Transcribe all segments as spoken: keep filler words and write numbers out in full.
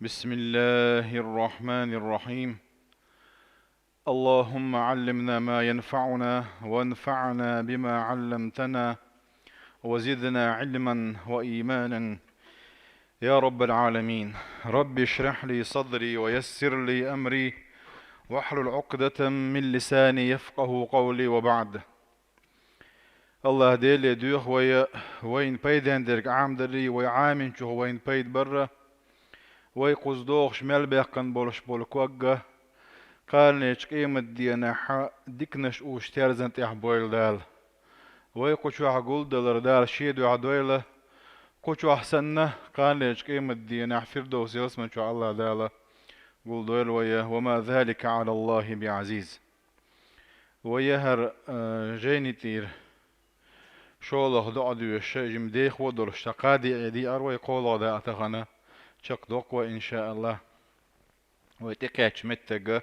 بسم الله الرحمن الرحيم. اللهم علمنا ما ينفعنا وانفعنا بما علمتنا وزدنا علما وإيمانا يا رب العالمين. رب اشرح لي صدري ويسر لي أمري واحلل عقدة من لساني يفقه قولي وبعد. Аллаха Деле доьху вай, вайна пайден дерг Ӏамадарий, вай Ӏаминчух вайна пайда барра, вай кхуза догӀуш мел баьккхина болуш болу ког а, кханлерчу къематдийнахь диканаш уьш терзан тӀехь бойла Дала. Вай кху чохь гулдалар Дала Шен дуьхьа дойла, кху чохь санна, кханлерчу къематдийнахь Фирдовс ялсамани чохь Аллаха Дала гулдойла вай, وما ذلك على الله بعزيز. Вай яхьар, а, жайни тӀера шолгӀа доӀа доьшуш, жима дехо долуш, сан кхаа доӀа деара вай кхоалгӀа даа тахана, чекхдоккху вай, иншааллах. Вай тӀекхаьчча меттиг а,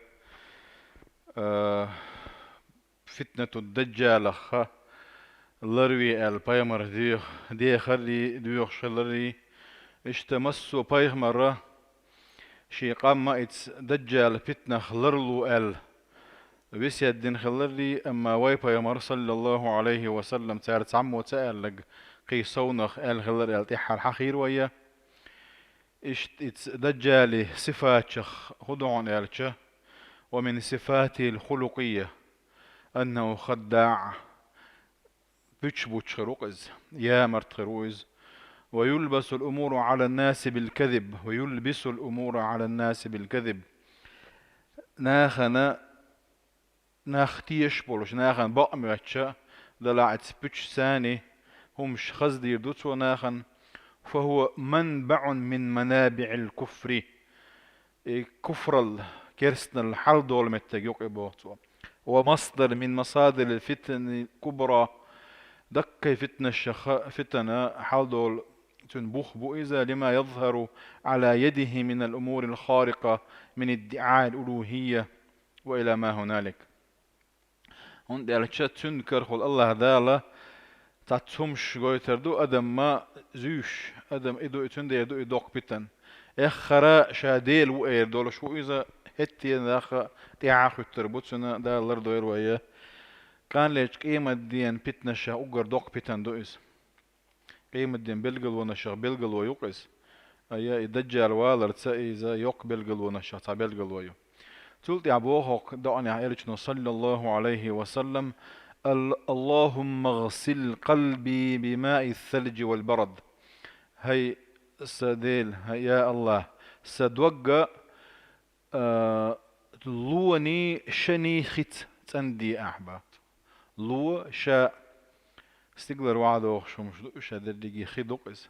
а, фитнату даджалах ларве аьлла пайхамар дех-, дехаррий, доьхуш хиларрий, иштта массо а пайхамара шен къам а ица даджала питнах ларло аьлла весет дина хиларрий, амма вай пайхамар, саллаллаху Ӏалайхи ва саллам, цара цхьаммо ца аьлларг кхин совнах аьлла хилар аьлла тӀаьххьара хьахийра вай. Иштта ица даджали сифатех хӀун ду хьуна аьлча, ومن صفاته الخلقية أنه خداع. Пуьчбучу хир ву-кх иза, ямарта хир ву иза. ويلبس الأمور على الناس بالكذب، ويلبس الأمور على الناس بالكذب. Нахана, нах тешаш болуш, нахана бакъ моьттуш, делахь ица пуьчуш царна хӀумаш хаза дийр ду цо нахана. فهو منبع من منابع الكفر. И куфрал, керстанал хьалдолу меттиг ю-кх и, боху цо. ومصدر من مصادر الفتن الكبرى. Даккхий фитнашах, фитана хьалдолу цуьнан бух бу иза, لما يظهر على يده من الأمور الخارقة من ادعاء الألوهية وإلى ما هنالك. ХӀунда аьлча цуьнан карахула Аллаха Дала цхьацца хӀумаш гойтур ду адамна зуьйш, адам и ду, и цуьнан дера ду и доккха питана. Эххара ша Дела ву эр долуш ву иза, хӀетте а нах тӀаьхьа а хӀуьттур бу цуьнан, Дала лардойла вай. Кханлерчу къематдийнан питнашах уггар доккха питана ду иза. Къематден билгалонашах билгало ю-кх иза. Ая, и даджал валарца иза йоккха билгалонашах цхьа билгало ю. Цул тӀаьхьа боху-кх доӀанехь элчано, саллаллаху Ӏалайхи ва саллам: «Ал-, Аллахумма гъсил къалби бимаи ссалджи вал барад». ХӀай сан Дела, хӀай, я Аллах, сан дог а, а, лоний, шаний хица цӀанде ахь, боху. Ло, ша, стигалара вахьадохуш хӀумаш ду, ша дерриге хи ду-кх иза.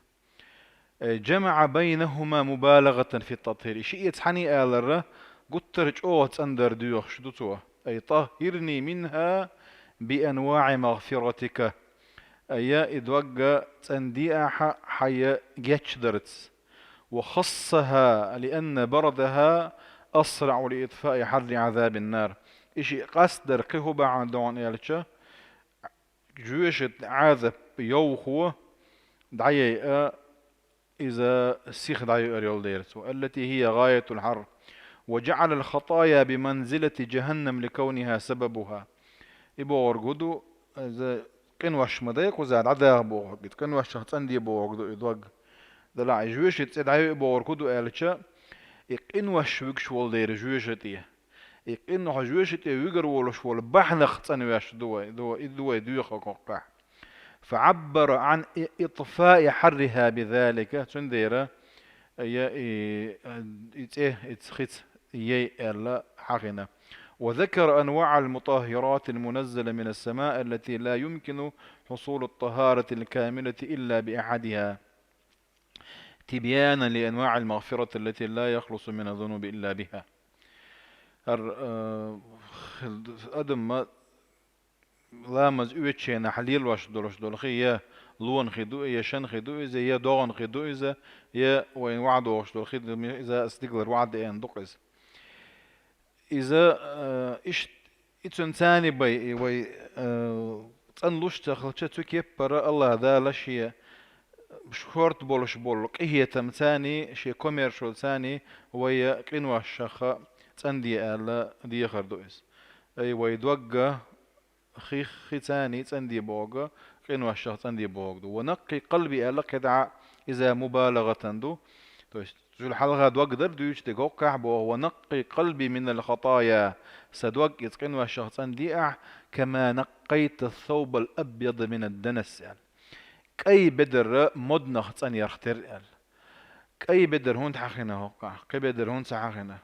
Э, جمع بينهما مبالغة في التطهير. И шиъ а цхьаьна аларна гуттар а чӀогӀа цӀандар доьхуш ду цо. أي طهرني منها بأنواع مغفرتك. Ая, и дог а цӀанде ахьа хьайн гечдарца. وخصها لأن بردها أسرع لإطفاء حر عذاب النار. И шиъ къастдар кхин хӀун бахьана ду хьуна аьлча, жоьжахатин Ӏазап йовхо дӀаяйа, иза сиха дӀайоьар йолу дера цо. التي هي غاية الحر. وجعل الخطايا بمنزلة جهنم لكونها سببها. И бохург хӀун ду, иза къинош ма дай кхуза дӀадаха бохург, и къиношах цӀанде бохург ду и дог. Делахь и жоьжахати цӀе дӀайоьа бохург хӀун ду аьлча, и къинош вуьгуш волу дера жоьжахати. И къинойх жоьжахати вуьгур волуш волу бахьанах цӀанвеш ду вай, ду, и ду вай доьхург хӀокхахь. فعبر عن إطفاء حرها بذلك. Цундела я и, и цӀе, и хица яй аьлла хьахийна. وذكر أنواع المطهرات المنزلة من السماء التي لا يمكن حصول الطهارة الكاملة إلا بأحدها. تبيانا لأنواع المغفرة التي لا يخلص من الذنوب إلا بها. ХӀара, э, адам ма ламаз оьцучу хенахь лелош долуш долу хи, я лона хи ду, я шан хи ду иза, я догӀан хи ду иза, я вайна вахьадохуш долу хи ду, иза стигалара вахьадеана ду-кх иза. Иза, э, иш-, и цуьнан цани бай, и вай, э, цӀанлуш ца хилча, цу кеппара Аллаха Дала шен шорта болуш болу къинхетамцарний, шен комаьршаллацарний вай къиношех цӀанде аьлла дехар ду иза. Ай, вай догга хих-, хицарний цӀанде бохург, къиношех цӀанде бохург ду. «Ва наккъи къалби» аьлла кхидӀа, иза мубалагӀатан ду. То есть, цул хьалха дог дара дуьйцу дерг, хӀоккхахь боху: «Ва наккъи къалби минал хатая». Сан дог иза къиношех цӀанде ахь, «кама наккъайта ас-саубал абъяда минад данас», аьлла. КӀай бедар моднах цӀанъярх терра аьлла. КӀай бедар хӀунда хьахина хӀоккхахь? Кхин бедар хӀунда ца хьахина?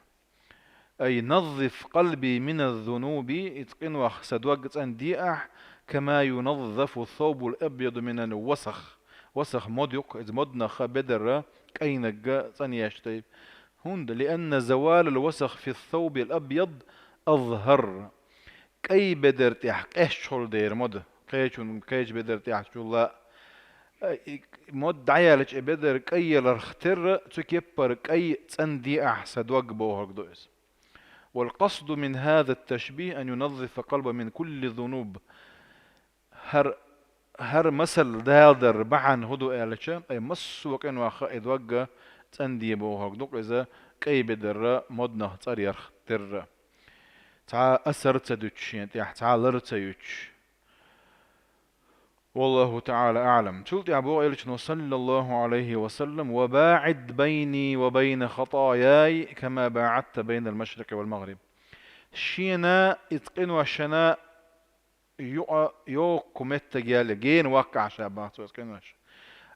«Ай наззиф къалби миназ-зунуби», иза къиношех сан дог цӀанде ахь, «кама юназзафу ас-саубул абъяду минал васах». Васах мод ю-кх, иза моднах бедар кӀайнарг цӀанъеш тайпа. ХӀунда, «лианна завалал васах фи ас-саубил абъяд азхӀар». КӀай бедар тӀехь къечхьалла дера мод, кхечун, кхечу бедар тӀехь чулла. Э, и мод дӀаяьлча, и бедар кӀай яларх терра, цу кеппара кӀай цӀанде ахь сан дог бохург ду иза. «Вал къасду мин хӀаза ат-ташбихӀ ан юназзифа къалба мин кулли зунуб». ХӀара, хӀара масал далдар бахьана хӀун ду аьлча, ай массо а къиношех и дог цӀанде бохург ду-кх иза, кӀай бедар моднах цӀанъярх терра. Цхьа асар ца дуьтуш шена тӀехь, цхьа лар ца юьтуш. Валлаху таӀала аӀлам. Цул тӀаьхьа боху Элчано, саллаллаху Ӏалайхи ва саллам: «Ва баӀид байни ва байна хатаяй, кама баӀадта байнал машрикъи вал магъриб». Шена иза къиношна юкъа йоккха меттиг яьлла, гена ваккха ахь ша, бах цо, иза къинош.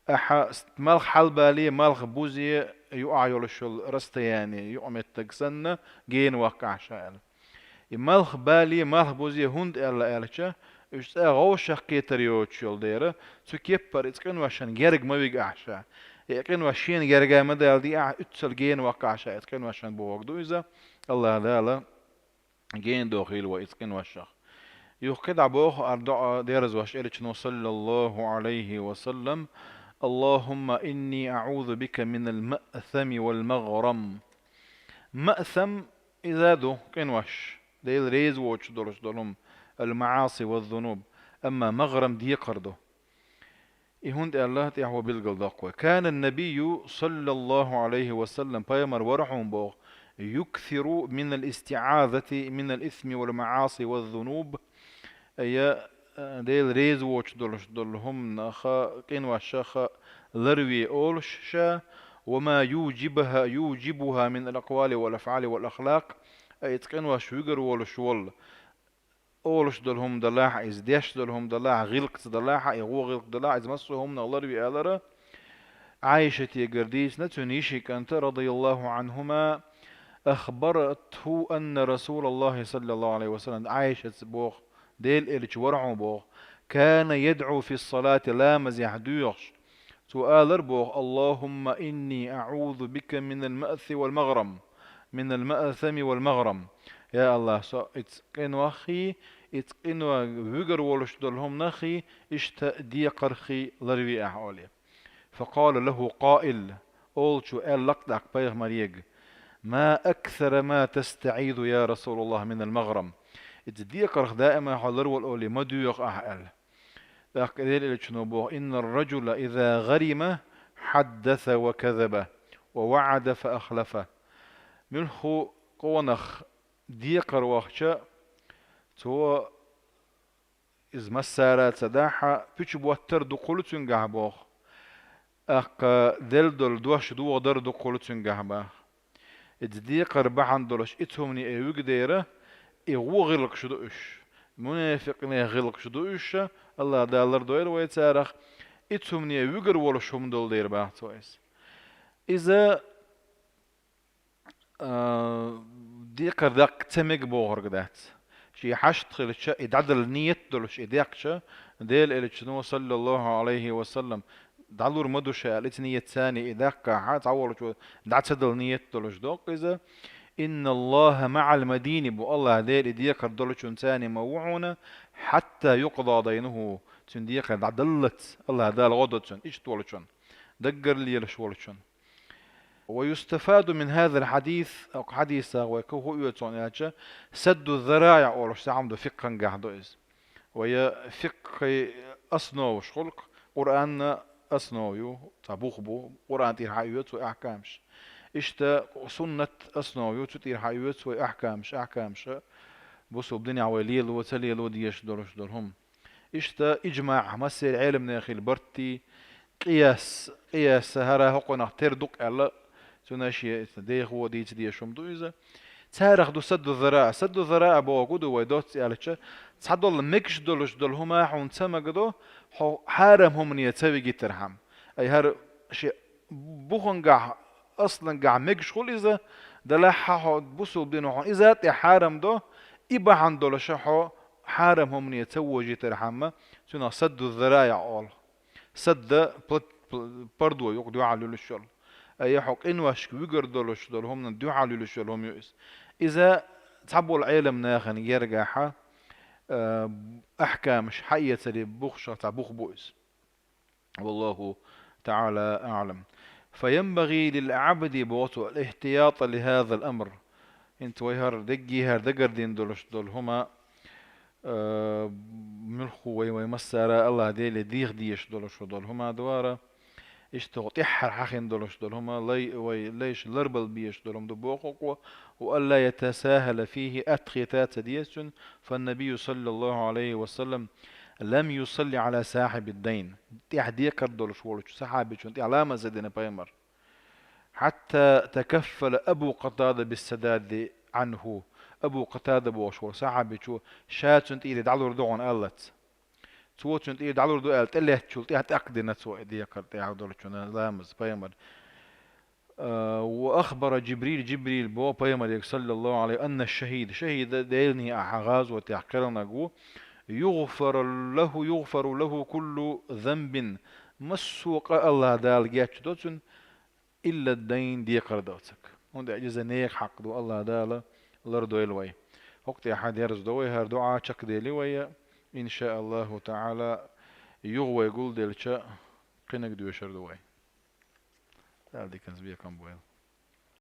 Ахьа малх хьалабале, малх бузе юкъахь йолуш йолу расстояние, юкъа меттиг санна, гена ваккха ахь ша аьлла. И малх бале, малх бузе хӀунда аьлла аьлча, уьш цӀа вовшах кхетар йоцуш йолу дера, цу кеппара иза къиношна герга ма вига ахь ша. И къинош шена герга ма даладеа ахь, уьццул гена ваккха ахь ша, иза къиношна бохург ду иза. АллахӀ Дала гена дохийла вай иза къиношех. Юха кхидӀа боху хӀара доӀа дерзош Элчано, саллаллаху Ӏалайхи ва саллам: «Аллахумма инни аӀузу бика минал маъсами вал магърам». Маъсам иза ду къинош, Дела реза воцуш долуш долу хӀума, ал-маӀаси ва зунуб, амма магърам декхар ду. И хӀунда аьлла, тӀаьхьо билгалдоккху вай. Кана набийю, саллаллаху Ӏалайхи ва саллам, пайхамар вара хьуна боху, юксиру минал истиӀазати минал исми вал маӀаси ва зунуб. Я, э, Дела реза воцуш долуш долу хӀуманах, къиношах ларве олуш ша, ва ма южибуха, южибуха минал акъвали вал афӀали вал ахлакъ. Ай, иза къинош вуьгур волуш волу. Олуш долу хӀума далахь, иза деш долу хӀума далахь, гӀиллакхца далахь, и гӀо гӀиллакх далахь, иза массо а хӀуманах ларве алара. Ӏайшатегара дийцина, цуьнан йишин кӀанта, радияллаху Ӏанхума, ахбаратху анна Расулаллахи саллаллаху Ӏалайхи ва саллам, Ӏайшаца боху, Дела Элча вара хьуна боху, кана ядӀу фи ссалати, ламазехь доьхуш, цо алар боху: «Аллахумма инни аӀузу бика минал маъси вал магърам, минал маъсами вал магърам». Я АллахӀ, со иза къиноххий, иза къино вуьгур волуш долу хӀуманаххий, иштта декхарххий ларве ахь, олий. Факъала лаху къаил, олучо аьлла-кх тӀаккха пайхамарега: «Ма аксара ма тастаӀизу, я РасулаллахӀ, минал магърам». Иза декхарх даима хьо ларвала, олий, ма доьху ахь, аьлла. ТӀаккха Дела Элчано боху: «Иннар ражула иза гӀарима хьаддаса ва казаба, ва ваӀада фа ахлафа». Муьлхху къонах декхар вахча, цо иза массара а ца дахьа, пуьчу боттар дукхула цуьнгахь боху. ТӀаккха делла долу дош дохадар дукхула цуьнгахь баха. Иза декхар бахьана долуш и цу хӀумане и вуьгу дера, и гӀо гӀиллакхаш ду уьш. Мунепикъийн гӀиллакхаш ду уьш, АллахӀ Дала лардойла вай царах, и цу хӀумане вуьгур волуш хӀума долу дера баха цо иза. Иза, а, декхар даккха ца мега бохург дац. Шен хьашт хилча, и дӀадала ниет долуш и декхча, Дела Элчано, саллаллаху Ӏалайхи ва саллам, дӀалур ма ду ша аьлла, иза ниет царний и даккхахьа, цхьаволчо дӀа ца дала ниет долуш доккху иза. «Инналлаха маӀал мадини», бу АллахӀ Дела и декхар долчун царний ма ву хьуна, хьатта юкъда дайнуху, цуьнан декхар дӀадаллалц АллахӀ Дала гӀо до цунна, иштта волчун, даггара лелаш волчун. «Ва юстафаду мин хӀазал хьадис», оцу хьадисах вай кху хӀун оьцу аьлча, садду зараиӀ олуш цхьа хӀума ду, фикъхангахь ду иза. Вай фикъхи основаш хуьлу-кх, Къуръанна, основа ю, цхьа бух бу, Къуръан тӀера хьаоьцу вай ахькамаш. Иштта суннат основа ю, цу тӀера хьаоьцу вай ахькамаш, ахькамаш. Бусулба динехь вай лело, ца лело дезаш долуш долу хӀума. Иштта иджмаъ, массеран Ӏеламнехила барт, къияс, къияс хӀара хӀокхунах тера ду-кх аьлла, цуьнан шен дехо дийца дезаш хӀума ду иза. Царах ду садду зараа. Садду зараа бохург хӀун ду вай доцца аьлча, цхьадолу мегаш долуш долу хӀума хьуна ца магадо, хьо хьарам хӀумане ца вигийтархьама. Ай хӀара шен бухангахь, аслангахь мегаш хуьлу иза, делахь а хьо бусулба дин хьуна иза а тӀе хьарам до, и бахьана долуш хьо хьарам хӀумане ца вожийтархьама, цунах садду зараа олу. Садда пла-, пла-, пардо ю-кх дуьхьал луьлуш йолу. Ай хьо къиношка вуьгур долуш долу хӀуманан дуьхьал луьлуш йолу хӀума ю иза. Иза цхьаболу Ӏеламнахана гергахь, а, ахькамаш хьаэцаре бухшах цхьа бух бу иза. والله تعالى أعلم. فينبغي للعبد, боху цо, الاحتياط لهذا الأمر. ХӀинца вай хӀара дегги хӀара дагардина долуш долу хӀума, а, муьлхха вай, вай массара а АллахӀ Деле деха дезаш долуш долу хӀума ду хӀара. Иштта хӀокху тӀаьххьара хьахийна долуш долу хӀума, лай, вай лайш ларбала безаш долу хӀума ду боху-кх. وألا يتساهل فيه, атта хета ца деза цуьнан, فالنبي صلى الله عليه وسلم لم يصل على صاحب الدين. ТӀехь декхар долуш волчу сахьабичунна тӀехь ламаз ца дина пайхамар. حتى تكفل أبو قتادة بالسداد عنه. Абу Къатада бохуш волу сахьабичо ша цуьнан тӀера дӀалур ду хьуна аьллац. Цо цуьнан тӀера дӀалур ду аьлла тӀелеттачул тӀехь тӀаккха дина цо и декхар тӀехь долчунна ламаз пайхамар. А, وأخبر جبريل, Джибрил боху пайхамаре, صلى الله عليه, أن الشهيد, шахӀид, Делан некъахь гӀазотехь кхелхинарг ву, يغفر له, يغفر له كل ذنب, массо а къа АллахӀ Дала гечдо цуьнан, إلا الدين, декхар доцург. ХӀунда аьлча иза нехан хьакъ ду, АллахӀ Дала лардойла вай. ХӀокху тӀехь дерзадо вай, хӀара дуӀа чекхдели вай, إن شاء الله تعالى, юха вай гулделча, кхиниг доьшур ду вай. Дала диканца бекхам бойла.